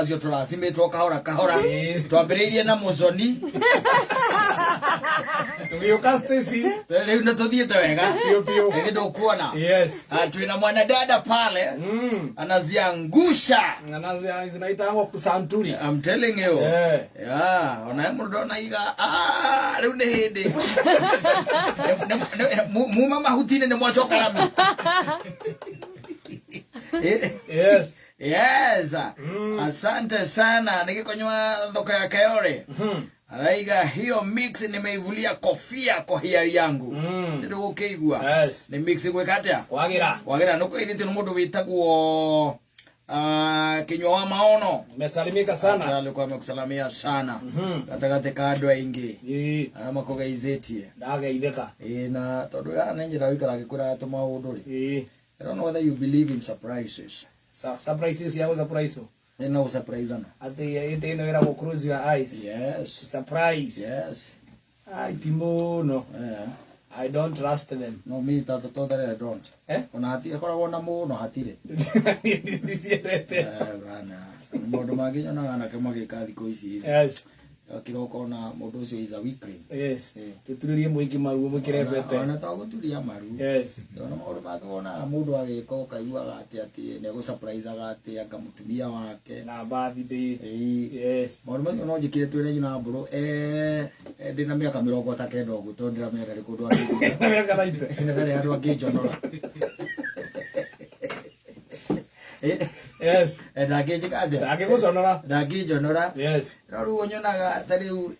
Acio tũracimĩtwo kahora kahora. Twambĩrĩirie na mũconi. Tũgĩũka Stacy. Rĩu nĩ tũthiĩte wega. Piũ piũ. Ĩthĩ ndũkuona. Yes. Ah, twĩna mwanadada pale anaziangusha. Zinaitangwo santuri. I'm telling you. Eh. Yeah, ona mũndũ ndonaiga ah, rĩu nĩ hĩndĩ muma mahuti-inĩ nĩ mwacoka rami. Eh, Yes. Yes. Asante sana. Nikikonywa thoko ya Kayore. Araiga hiyo mix nimeivulia kofia kwa hiari yangu. Nĩ gũkĩigua. Yes. Nĩ mix gwĩka atĩa? Kwagira. Wagira nĩ kũgeithĩtio nĩ mũndũ wĩtagwo Kinyua wa Maono. Umesalimika sana. Hata alikuwa amekusalamia sana gatagatĩ ka andũ aingĩ Ĩĩ. arĩa makũgeithĩtie. Ndageithĩka. Ĩĩ, na tondũ ya nĩ njĩra wĩikara agĩkwĩraga tũmaũndũ rĩ. Ĩĩ. I don't know whether you believe in surprises. Surprises ya gũsurprise. Nĩ no gũsurprise-ana. Atĩ ĩtĩ ĩno ĩragwo close your eyes. Yes. Surprise. Yes. Ai ti mũno. Yeah. I don't trust them. No me totally I don't. Eh? Ona hati akoragwo na mũno hatirĩ. Ndiciendete. Eh, bana. Maũndũ mangĩ nyonaga anake magĩka thikũ ici. Yes. Kĩroko ona mũndũ ũcio is a weakling. Yes. Eh. Tũturĩrie mũingĩ maruo mũkĩre mbete. Ona to gũturia maru. Yes. Ona maũndũ mangĩ wonaga mũndũ agĩka ũkaiguaga atĩ atĩ nĩ egũsurprisaga atĩ anga mũtumia wake. Na birthday. Ĩĩ. Yes. Maũndũ macio no njĩkire twĩna nyina mbũrũ ndĩna mĩaka mĩrongo ta kenda ũguo tondũ ndĩramenya ndarĩ kũndũ angĩthiĩ. Na mĩaka 90. Ndarĩ handũ angĩnjonora. Eh, Yes. Ndangĩnjĩka atĩa? Ndangĩgũconora. Ndangĩnjonora. Yes. No rĩu nyonaga ta rĩu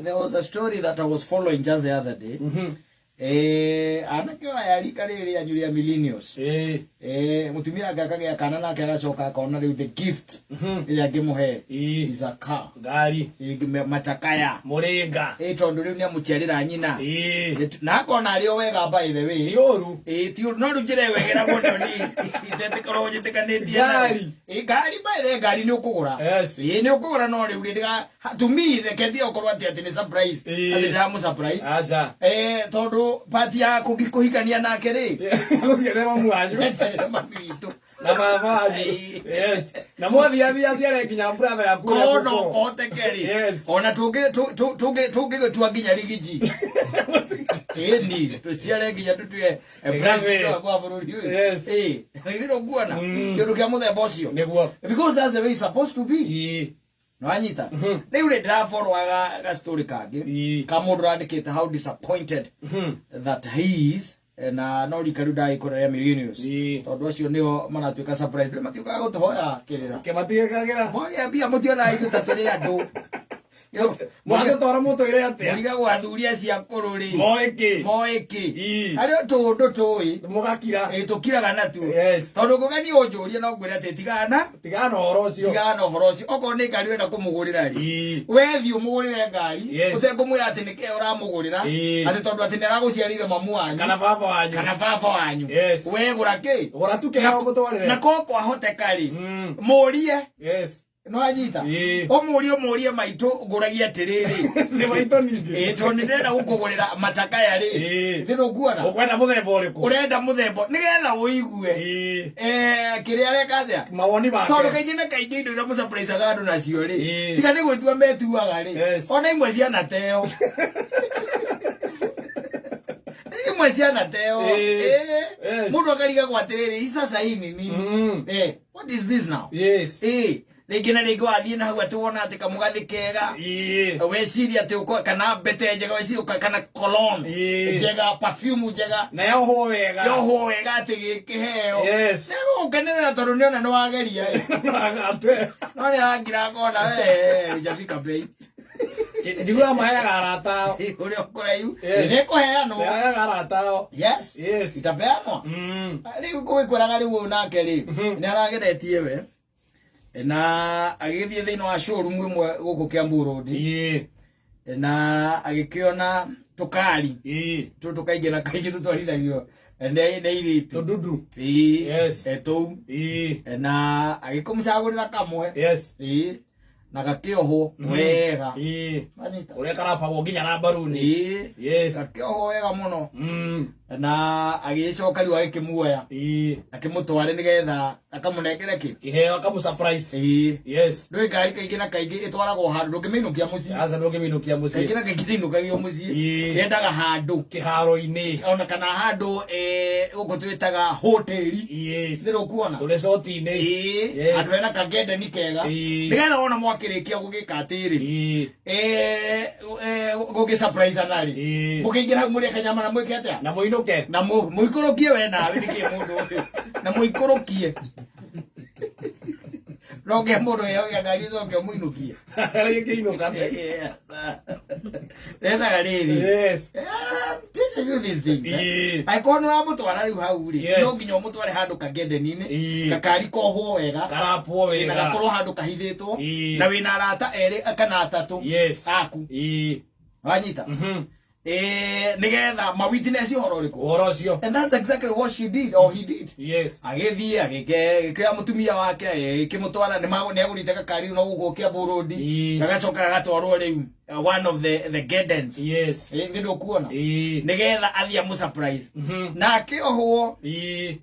there was a story that I was following just the other day. Anake aya rika rĩrĩ rĩanyu rĩa millennials. Ĩĩ. Mũtumia anga akagĩa kana nake agacoka akona rĩu the gift ĩrĩa angĩmũhe Ĩĩ. is a car. Ngari. Matakaya. Mũrĩnga. Tondũ rĩu nĩamũciarĩra nyina. Ĩĩ. Na akona arĩ o wega by the way. Ti ũru. Ĩĩ, ti ũru. No rĩu njĩra ĩyo ĩgeragwo nayo niĩ itetĩkorwo njĩtĩkanĩtie nayo. Ngari. Ĩĩ, ngari by the way, ngari nĩ ũkũgũra. Yes. Ĩĩ, nĩ ũkũgũra no rĩu rĩ ndĩga to me reke thiĩ okorwo atĩ atĩ nĩ surprise. Ĩĩ. Atĩ ndĩramũ surprise. Aca. Tondũ part ya kũhikania nake rĩ. Gũciarĩra mamu wanyu. Njeterere mami witũ. Na baba wanyu. Ĩĩ. Yes. Na mwathiathia ciare nginya brother yaku ũrĩa Kono mũkũrũ. koteke rĩ. Yes. Ona tũngĩgĩtua nginya rigiji. Ĩni, tũciare nginya tũtue president wa bũrũri ũyũ. Yes. Ĩĩ, githĩ ndũkuona kĩũndũ kĩa mũthemba ũcio. Nĩguo. Because that's the way it's supposed to be. Ĩĩ. Nĩwanyita? Rĩu rĩ ndĩrafollowaga ga story kangĩ Ĩĩ. ka mũndũ ũrandĩkĩte how disappointed that he is na no rika rĩu ndagĩkora rĩa millennials. Ĩĩ. Tondũ acio nĩo maratuĩka surprise. Rĩu matiũkaga gũtũhoya kĩrĩra. Kĩmatigĩkagĩra. Mwagĩa mbia mũtionaga ithuĩ ta tũrĩ andũ. Mwatũtwara mũtwĩre atĩa? Mũrigagwo athuri acio akũrũ rĩ. Moĩ kĩ? Moĩ kĩ? Ĩĩ. Harĩ o tũũndũ tũĩ. Mũgakira. Ĩĩ, tũkiraga natuo. Yes. Tondũ ngũgeni ũnjũrie no ngwĩre atĩ tigana. Tigana na ũhoro ũcio. Tigana na ũhoro ũcio. Okorwo nĩ ngari ũrenda kũmũgũrĩra rĩ. Ĩĩ. We thiĩ ũmũgũrĩre ngari. Yes. Ũtekũmwĩra atĩ nĩkĩĩ ũramũgũrĩra. Ĩĩ. Atĩ tondũ atĩ nĩaragũciarĩire mamu wanyu. Kana baba wanyu. Kana baba wanyu. Yes. We gũra kĩ? Gũra tu kĩheo ngũtwarĩre. Na ko kwahoteka rĩ. Mũrie. Yes. No anyita. Ĩĩ. Ũmũrie ũmũrie maitũ ngũragia atĩrĩrĩ. Nĩ maitũ ningĩ. Ĩĩ, tondũ nĩndĩrenda gũkũgũrĩra matakaya rĩ. Ĩĩ. Githĩ ndũkuona? Ũkwenda mũthemba ũrĩkũ? Ũrenda mũthemba nĩgetha ũigue. Ĩĩ. Kĩrĩa areka atĩa? Mawoni make. Tondũ kaingĩ na kaingĩ indo iria mũsurprisaga andũ nacio rĩ. Ĩĩ. Tiga nĩ gwĩtua metuaga rĩ. Yes. Ona imwe cianateo. Imwe cianateo. Ĩĩ. Ĩĩ. Yes. Mũndũ akarigagwo atĩrĩrĩ, hii sasa hii ni nini? What is this now? Yes. Ĩĩ. Rĩngĩ na rĩngĩ wathiĩ na hau atĩ wona atĩ kamũgathĩ kega. Ĩĩ. Weciria atĩ ũko kana mbete njega weciria ũka kana cologne Ĩĩ. njega perfume njega. Na yohwo wega. Yohwo wega atĩ gĩkĩheo. Yes. Nĩgũkenerera tondũ nĩona nĩwageria ĩ. No agate. No nĩarangira akona we hujafika bei. Njiguaga maheaga arata ao. Ũrĩa ũkũraihu. Yes. Nĩkũheanwo. Maheaga arata ao. Yes. Yes. Itapeanwa. Rĩu ngũgĩkwĩraga rĩu ũyũ nake rĩ nĩ arageretie we na agĩgĩthiĩ thĩinĩ wa showroom ĩmwe gũkũ Kiambu Road. Ĩĩ. Na agĩkĩona tũkari. Ĩĩ. Tũtũ kaingĩ na kaingĩ tũtwarithagio nĩ airĩtu. Tũndudu. Ĩĩ. Yes. Tũu. Ĩĩ. Na agĩkũmũcagũrĩra kamwe. Yes. Ĩĩ. Na gakĩohwo wega. Ĩĩ. Wanyita? Ũrĩa karapagwo nginya na mbaruni. Ĩĩ. Yes. Gakĩohwo wega mũno. Mm. Na agĩcoka rĩu agĩkĩmuoya. Ĩĩ. Akĩmũtware nĩgetha akamũnengere kĩ? Kĩheo akamũ surprise. Ĩĩ. Yes. Ndũĩ ngari kaingĩ na kaingĩ ĩtwaragwo handũ ndũngĩmĩinũkia mũciĩ. Aca ndũngĩmĩinũkia Kaingĩ mũciĩ. na kaingĩ ndĩinũkagio mũciĩ. Ĩĩ. Yendaga handũ. Kĩharo-inĩ. Ona kana handũ gũkũ twĩtaga hoteli. Yes. Nĩ ũkuona? Tũrĩcoti-inĩ. Ĩĩ. Yes. Handũ hena kagendeni kega. Ĩĩ. Nĩgetha wona mwakĩrĩkia gũgĩka atĩrĩ. Ĩĩ. Gũgĩ surprise ana rĩ. Ĩĩ. Mũkĩingĩra hau mũrĩe kanyama na mwĩke atĩa? Na mũinũke. Na mũikũrũkie we nawe nĩkĩ mũndũ ũyũ. Na mũikũrũkie. Roke mũndũ ĩyo ngari ũcoke ũmũinũkie. Rĩngĩinũka. Ethaga rĩrĩ. Yes. I'm teaching you these things. Eh? Ĩĩ. Angĩkorwo nĩ ũramũtwara rĩu hau rĩ, Yes. no nginya ũmũtware handũ kagendeni-inĩ, Ĩĩ. gakari kohwo wega, Karapwo na wega. gakorwo handũ kahithĩtwo, Ĩĩ. na wĩna arata erĩ kana atatũ Yes. aku. Ĩĩ. Wanyita? Mhm. Nĩgetha ma witness ũhoro ũrĩkũ. Ũhoro ũcio. And that's exactly what she did or he did. Yes. Agĩthiĩ agĩkĩoya mũtumia wake agĩkĩmũtwara nĩ agũrĩte gakari no gũkũ Kiambu Road. Ĩĩ. Gagacoka gagatwarwo rĩu one of the gardens. Yes. Ĩ ndũkuona? Ĩĩ. Nĩgetha athiĩ amũ surprise. Mhm. Na akĩohwo Ĩĩ.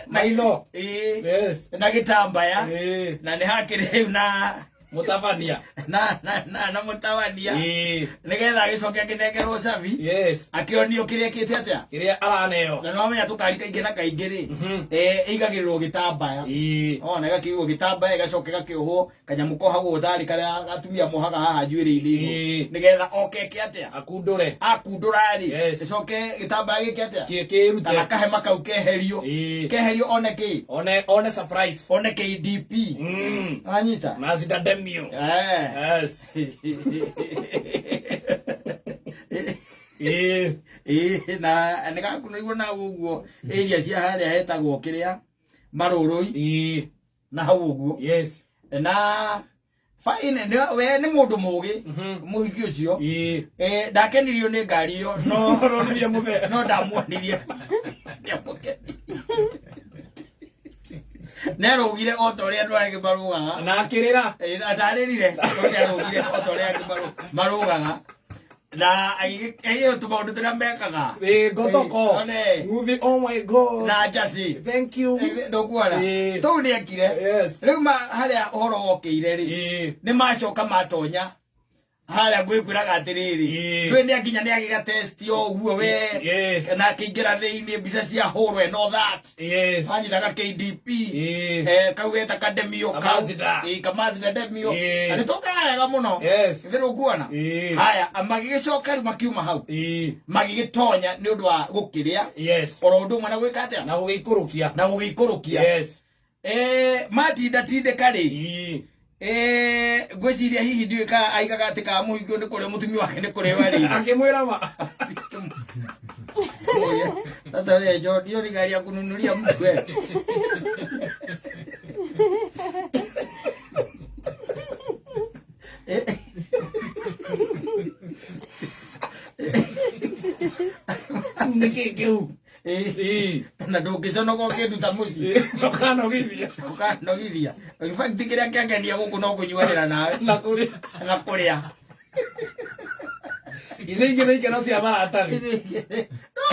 na Maitho. Ĩĩ. Yes. Na gĩtambaya. Ĩĩ. Na nĩ hakĩrĩ rĩu na Mũtabania. na na na na mũtabania. Ĩĩ. Nĩgetha agĩcoke akĩnengerwo cabi. Yes. Akĩonio kĩrĩa kĩte atĩa. Kĩrĩa araneo. Na nĩwamenya tũkari kaingĩ na kaingĩ rĩ. Mhm. Ĩigagĩrĩrwo gĩtambaya. Ĩĩ. Ona ĩgakĩigwo gĩtambaya ĩgacoka ĩgakĩohwo kanyamũ kohagwo tharĩ karĩa atumia mohaga haha njuĩrĩ-inĩ igũrũ. Ĩĩ. Nĩgetha oke eke atĩa. Akundũre. Akundũra rĩ. Yes. Ĩcoke gĩtambaya gĩke atĩa. Kĩ kĩrute. Kana kahema kau keherio. Ĩĩ. Keherio one kĩ. One one surprise. One KDP. Mm. Wanyita? Mazda Demio. Eh. Yes. Ĩĩ. Ĩĩ na nĩgakunũirwo na ũguo area cia harĩa hetagwo kĩrĩa marũrũi Ĩĩ. na hau ũguo. Yes. Na fine nĩ we nĩ mũndũ mũgĩ Mhm. mũhiki ũcio. Ĩĩ. Ndakenirio nĩ ngari ĩyo no Ũronirie mũthee. no ndamuonirie. Ndiamũkenirie. Nerũgire o ta ũrĩa andũ arĩa angĩ marũgaga. Na akĩrĩra. Ndarĩrire tondũ nĩarũgire o ta ũrĩa angĩ marũgaga. Na agĩgĩo tũmaũndũ tũrĩa mekaga. Ĩĩ, ngotoko. Ĩĩ, one. Nguthi, oh my God. Na njacĩ. Thank you. Ndũkuona? Ĩĩ. Tũu nĩekire. Yes. Rĩu harĩa ũhoro wokĩire rĩ, Ĩĩ. nĩ macoka matonya harĩa ngwĩkwĩraga atĩrĩrĩ. Ĩĩ. Rĩu nĩ nginya nĩ agĩga test o ũguo we. Yes. Na akĩingĩra thĩinĩ mbica cia hũrwo and all that. Yes. Anyitaga KDP. Ĩĩ. Kau geta kademio kau. Kamazda. Ĩĩ, Kamazda Demio. Ĩĩ. Na nĩtũkaga wega mũno. Yes. Ithe ndũkuona? Ĩĩ. Haya, magĩgĩcoka rĩu makiuma hau. Ĩĩ. Magĩgĩtonya nĩ ũndũ wa gũkĩrĩa. Yes. Oro ũndũ ũmwe na gwĩka atĩa? Na gũgĩikũrũkia. Na gũgĩikũrũkia. Yes. Matinda tindĩka rĩ. Ĩĩ. Ngwĩciria hihi ndiũĩ ka aigaga atĩ ka mũhiki ũyũ nĩ kũrĩa mũtumia wake nĩ kũrĩa arĩire. Akĩmwĩra ma. Sasa wewe John, hiyo ni gari ya kununulia mtu wewe. Nĩkĩ kĩu? Ĩĩ. Na ndũngĩconoka ũkĩnduta mũciĩ. Ndũkanogithia. Ndũkanogithia. In fact kĩrĩa kĩangenia gũkũ no kũnyuanĩra nawe. Na kũrĩa. Na kũrĩa. Icio ingĩ nĩ ikeno cia maratathi. No,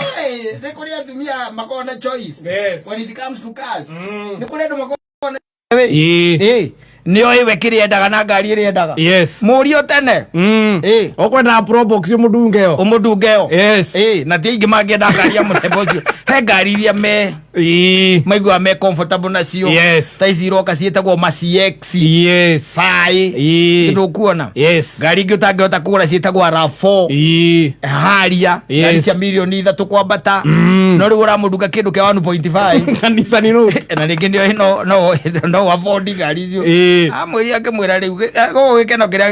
nĩ kũrĩ atumia makoragwo na choice. Yes. When it comes to cars. Mm. Nĩ kũrĩ andũ makoragwo na Ĩĩ. Ĩĩ. Nĩ oĩ we kĩrĩa endaga na ngari ĩrĩa endaga. Yes. Mũrio tene. Mm. Ĩĩ. Ũkwenda Probox ũmũndunge ĩyo. Ũmũndunge ĩyo. Yes. Ĩĩ, na ti aingĩ mangĩenda ngari ya mũthemba ũcio. He ngari iria me Ĩĩ. maiguaga me comfortable nacio. Yes. Ta ici iroka ciĩtagwo ma CX. Yes. Faĩ. Ĩĩ. Ndũkuona? Yes. Ngari ingĩ ũtangĩhota kũgũra ciĩtagwo RAV4. Ĩĩ. Haria. Yes. Ngari cia mirioni 3 kwambata. Mm. No rĩu ũramũndunga kĩndũ kĩa 1.5. Kanitha nĩ road. Na rĩngĩ nĩoĩ no no afford ngari icio. Ĩĩ. Amwĩrire akĩmwĩra rĩu gũkũ gĩkeno kĩrĩa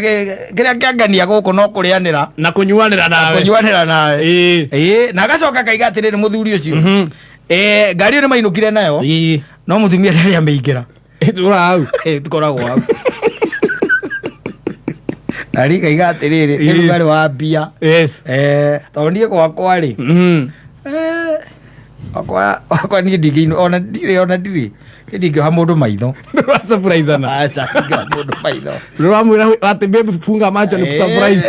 kĩrĩa kĩangenia gũkũ no kũrĩanĩra. Na kũnyuanĩra nawe. Kũnyuanĩra nawe. Ĩĩ. Ĩĩ, na agacoka akaiga atĩrĩrĩ mũthuri ũcio. Mhm. Ngari ĩyo nĩmainũkire nayo. Ĩĩ. No mũtumia ndarĩ amĩingĩra. Tũra hau. Ĩĩ, tũkoragwo hau. Na rikaiga atĩrĩrĩ, nĩ Ĩĩ. rugarĩ wa mbia. Yes. Tondũ niĩ gwakwa rĩ, Mm. Wakwa niĩ ndingĩinũ ona ndirĩ ona ndirĩ. Ndingĩoha mũndũ maitho. Ndũrasurprise-ana. Aca, ndingĩoha mũndũ maitho. Ndũramwĩra atĩ babe funga macho ni kusurprise.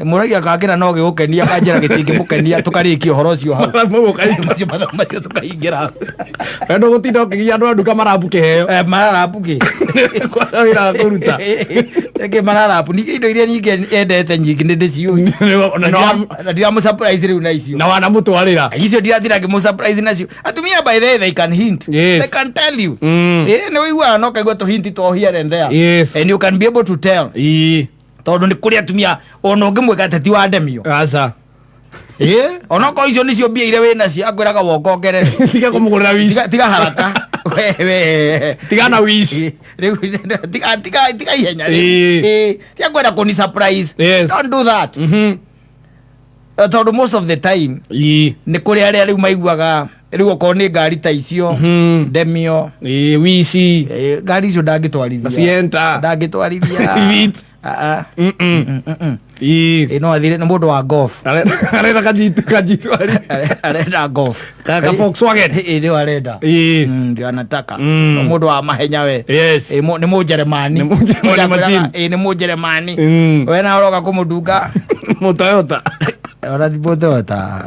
Mũragia kakĩra no gĩgũkenia kanjĩra gĩtingĩmũkenia tũkarĩkia ũhoro ũcio hau. Macio mathomo macio tũkaingĩra hau. Wendo gũtinda ũkĩgia andũ a nduka marabu kĩheo. Mararabu kĩ? Kwaga wĩra wa kũruta. Reke mararabu ningĩ indo iria nyingĩ endete nyingĩ nĩ ndĩciũĩ. Na ndiramũ surprise rĩu na icio. Na wanamũtwarĩra. Icio ndirathira ngĩmũ surprise nacio. Atumia by the way they can hint. Yes. They can tell you. Nĩ ũiguaga no kaigua tũhinti two here and there. Yes. And you can be able to tell. Ii. Tondũ nĩ kũrĩ atumia ona ũngĩmwĩka atĩ ti wa ndemio. Aca. Onokorwo icio nĩcio mbia iria wĩ nacio akwĩraga wokongerere. Tiga kũmũgũrĩra wish. Tiga haraka. We. Tiga na wish. Rĩu tiga tiga tiga ihenya rĩu. Ĩĩ. Tiga kwenda kũni surprise. Yes. Don't do that. Tondũ most of the time Ii. nĩ kũrĩ arĩa rĩu maiguaga rĩu okorwo nĩ ngari ta icio ndemio. Ii, wishi. Ngari icio ndangĩtwarithia. Sienta. Ndangĩtwarithia. Vit. Ah, ah. Ii. Ĩ, no athire nĩ mũndũ wa golf. Arenda kajitu kajitu ari. Arenda golf. Ka Volkswagen. Ĩ, nĩyo arenda. Ii. Ndio anataka. Nĩ mũndũ wa mahenya we. Yes. Ĩ, nĩ Mũnjeremani. Nĩ Mũnjeremani machine. Ĩ, nĩ Mũnjeremani. We nawe ũroka kũmũndunga. Mũtoyota. Ona ti Mũtoyota.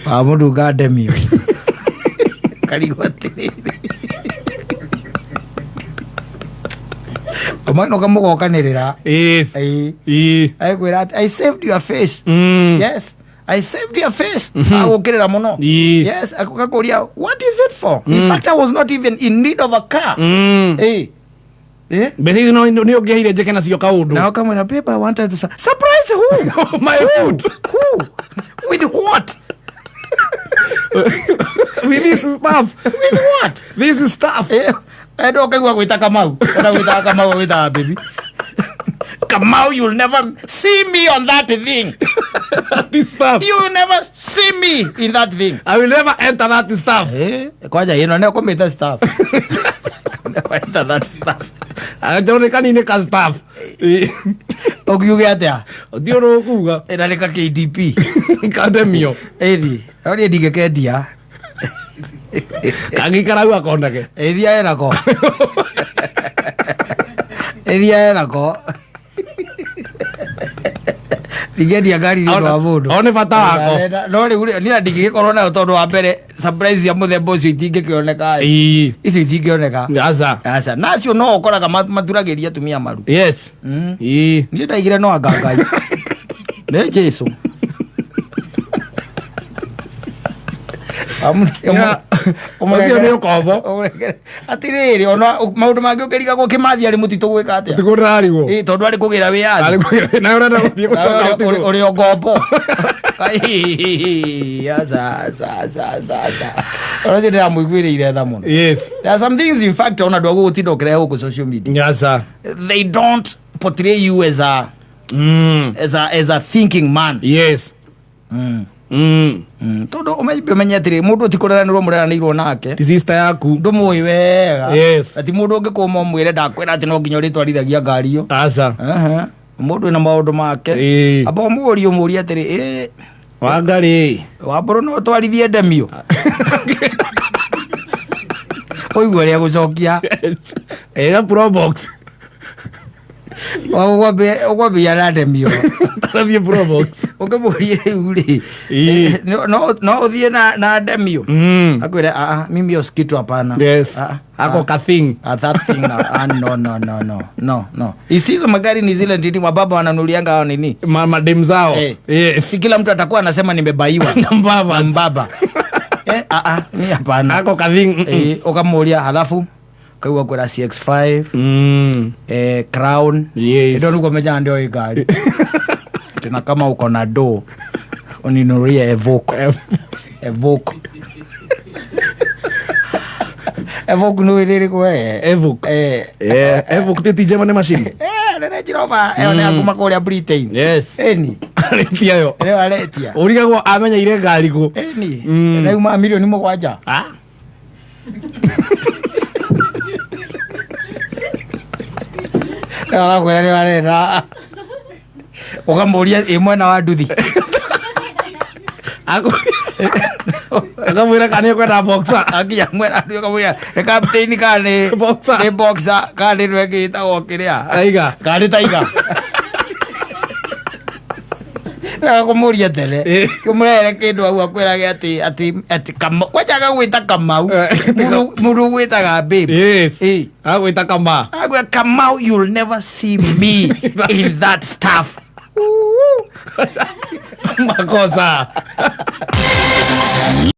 Wamũndunga ndemio. Karigwo atĩrĩrĩ. Ũmainũka mũgokanĩrĩra. Yes. Ĩ. Ii. Agĩkwĩra atĩ I saved your face. Yes. I saved your face. Agũkĩrĩra mũno. Ii. Yes, akakũria what is it for? In fact I was not even in need of a car. Ĩ. Ĩ. Mbeca icio nĩ ũngĩheire njĩke nacio kaũndũ. Na ũkamwĩra babe I wanted to surprise who? My hood. Who? With what? With this stuff. With what? This stuff. Endo ũkaigua gwĩta Kamau. Ona gwĩtaga Kamau gwĩtaga baby. Kamau, you'll never see me on that thing. This stuff. You will never see me in that thing. I will never enter that stuff. Kwanja ĩno nĩ ũkũmĩta stuff. Never enter that stuff. Anjone kanini ka stuff. Ũngiuge atĩa? Ti ũndũ ũkuga. Ĩna nĩ ka KDP. Kandemio. Ĩni, no niĩ ndingĩkendia. Kangĩikara hau akonage. Ĩthiae nako. Ĩthiae nako. Ndingĩendia ngari nĩ ũndũ wa mũndũ. One bata wako. No rĩu rĩ, niĩ ndingĩgĩkorwo nayo tondũ wa mbere surprise cia mũthemba ũcio itingĩkĩoneka. Ii. Icio itingĩoneka. Aca. Aca, nacio no ũkoraga maturagĩria atumia maru. Yes. Ii. Niĩ ndaigire no anga Ngai. Nĩ Jesu. Ũcio nĩ ũkombo. Atirĩrĩ ona maũndũ mangĩ ũkĩrigagwo kĩmathi arĩ mũtitũ gwĩka atĩa? Tiguo ndĩrarigwo. Ĩ, tondũ arĩ kũgĩra wĩyathi. Arĩ kũgĩra nawe ũrenda gũthiĩ gũcoka ũtitũ. Ũrĩ o ngombo. Ai, aca, aca, aca, aca, aca. Ona ũcio ndĩramũiguĩrĩire tha mũno. Yes. There are some things in fact ona andũ a gũgũtinda ũkĩrehe gũkũ social media. Aca. They don't portray you as a as a thinking man. Yes. Tondũ ũmenye atĩrĩ mũndũ ti kũreranĩrwo mũreranĩirwo nake. Ti sister yaku. Ndũmũĩ wega. Yes. Na ti mũndũ ũngĩkũma ũmwĩre ndakwĩra atĩ no nginya ũrĩtwarithagia ngari ĩyo. Aca. Aha. Mũndũ wĩna maũndũ make. Ĩĩ. Amba ũmũrie ũmũrie atĩrĩ ĩ Wangarĩ. wambũrũ no ũtwarithie ndemio. Ũigue ũrĩa gũcokia. Ĩga Probox. Ũkwambia na ndemio. Tarathiĩ Probox. Ũngĩmũrie rĩu rĩ Ĩĩ. no ũthiĩ na ndemio. Akwĩre ah, mimi hiyo kitu hapana. Yes. Ah, Ako ka thing. Ah, that thing, no, no, no, no, no, no. Isizo magari ni zile ndini wababa wananulianga hao nini. Madem zao. Yes. Si kila mtu atakuwa anasema nimebaiwa. Na mbaba. Na mbaba. Mi hapana. Ako ka thing. Ukamuulia halafu kaigua kwĩra CX5, Crown. Yes. Ndio niko meja ndio hii gari. Tena kama uko na do uninunulie Evoque. Evoque. Evoque nĩ ĩrĩkũ we? Evoque. Evoque ti German machine. Nĩ Range Rover ĩyo nĩ ya kuma kũrĩa Britain. Yes. Ĩni. Aretia yo. Ĩyo aretia. Ũrigagwo amenyeire ngari kũ. Ĩni. Ĩrauma milioni 7. Ah. Arakwĩra nĩ arenda. Ũkamũria ĩ mwena wa nduthi. Akamwĩra kana nĩekwenda boxer. Akinya mwena ndio kamwira nĩ captain kana nĩ Boxer. Nĩ boxer kana nĩ rwenge ĩtagwo kĩrĩa. Tiger. Kana nĩ tiger. Kũmũria tene kũmũrehere kĩndũ hau akwĩrage atĩ Kamau kwanja agagwĩta Kamau. Mũndũ ũgwĩtaga babe. Agwĩta kama. Agwĩra Kamau, you'll never see me in that stuff. Makosa.